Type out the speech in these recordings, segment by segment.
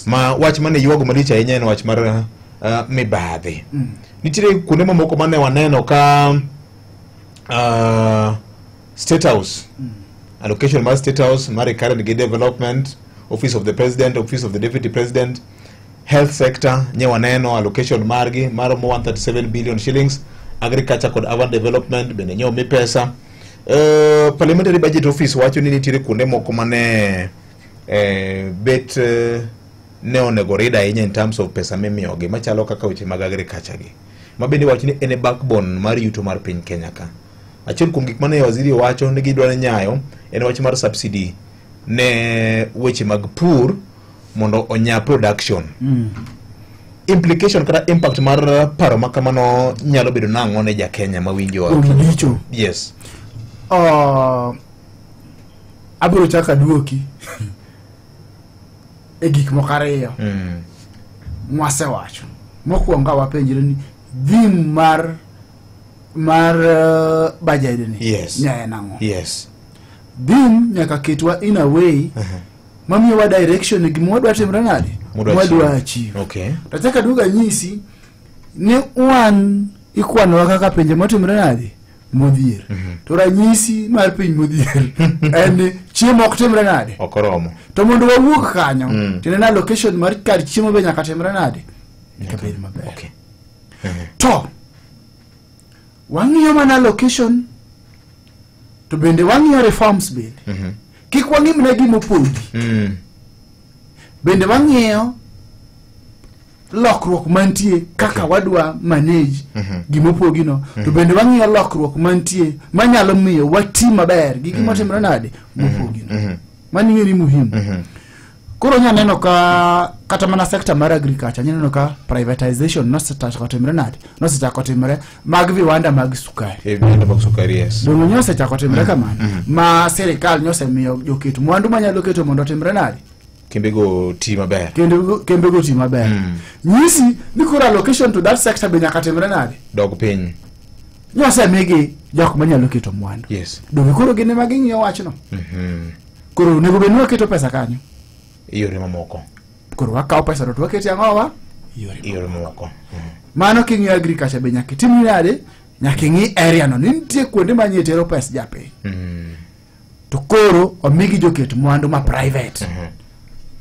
Ma wach mane ywago malich ahinya en wach mar mibadhi. Nitiere kuonde mamoko mane waneno ka State House, allocation mar State House mar recurrent gi development, Office of the President, Office of the Deputy President, health sector nye waneno allocation margi maromo 137 billion shillings, agriculture kod urban development bende nye omi pesa. Parliamentary Budget Office wacho ni nitiere kuonde moko mane bet ne onego rid ahinya in terms of pesa mimiyogi, machalo kaka weche mag agriculture gi, ma bende wacho ni en e backbone mar yuto mar piny Kenya ka. Achiel kuom gik mane waziri owacho ni gidwa nyayo en wach mar subsidy ne weche mag pur mondo onya production. Implication kata impact mar paro ma kamano nyalo bedo nang'o ne ja Kenya mawinjo? Kuom dicho. Yes. Abiro chako aduoki e gik moko ariyo mwasewacho. Mokwongo, wapenjre ni theme mar budget ni ne en ang'o? Theme nyaka ketwa in a way mamiyowa direction e gima wadwa timre nade, Mwadwa mwadwa achieve. Achieve. To achako aduogo anyisi ni wan ikwanowa kaka pinje motimre nade, modhier. To ranyisi mar piny modhier en ni chiemo ok timre nade? Ok oromo. To mondo wawuog kanyo, tiende ni allocation mar kar chiemo be nyaka timre nade? Nyaka bed maber. To wang'iyo mana allocation, to bende wang'iyo reforms bende. Kik wang'i mana gimopondi. Bende wang'iyo lokruok mantie kaka wadwa manage gimopogino. To bende wang'iyo lokruok mantie manyalo miyo wati maber gi gimotimre nade, mopogino. Mano ing'e ni muhimu. Koro nya neno ka kata mana sector mar agriculture, nya neno ka privatization nosechako timre nade, nosechako timre mag viwanda mag sukari. E viwanda mag sukari, yes. Donge nyosechako timre kamano, ma sirikal nyosemiyo joket mwandu manyalo keto mondo otimre nade? Kembego ti maber. Kendo kembego ti maber. Nyisi ni koro allocation to that sector be nyaka timre nade? Dog piny. Nyosemigi jok manyalo keto mwandu. Donge koro gin ema ging'iyo wachno? Koro onego bed ni waketo pesa kanyo. Yore mamoko. Koro wakawo pesa to wakete ang'owa? Yore. Yore mamoko. Mano king'iyo agriculture be nyaka itim nade? Nyaka ing'i area no ni nitie kuonde manye tero pes japiny. To koro omigi joket mwandu ma private.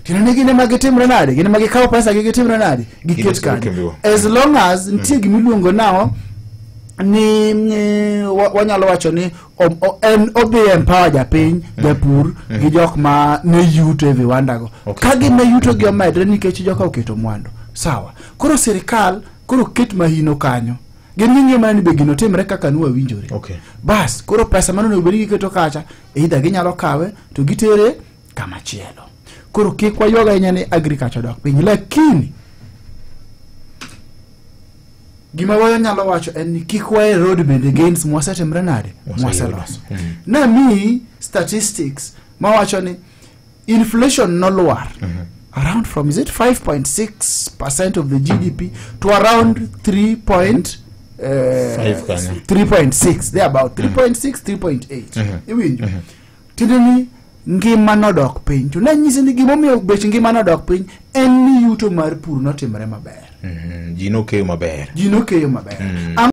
Tiende ni gin ema gitimre nade? Gin ema gikawo pesa gi gitimre nade? Giket Giloso kanyo. kembego. As long as nitie gimiluongo nao ni wanyalo wacho ni en odhi empower japiny, japur gi jok ma ne yuto e viwanda go. Ka gin ne yuto gi omedre nikech joka oketo mwandu. Sawa. Koro sirikal koro ket mahino kanyo. Gin ging'iyo mana ni be gino timre kaka nwawinjore. Bas, koro pesa mano onego bed ni giketo kacha, either ginyalo kawe to gitere kama chielo. Koro kik waywag ahinya ni agriculture odok piny, lakini gima wanyalo wacho en ni kik wa erode bende gains mwasetimre nade, mwaseloso. Namiyi statistics mawacho ni inflation nolwar around from, is it 5.6% of the GDP to around 3 point, Five kanyo. 3.6, there about 3.6, 3.8. Iwinjo? Tiende ni ngima nodok piny. To nanyisi ni gimomiyo bech ngima nodok piny en ni yuto mar pur notimore maber. Ji nokeyo maber. Ji nokeyo maber.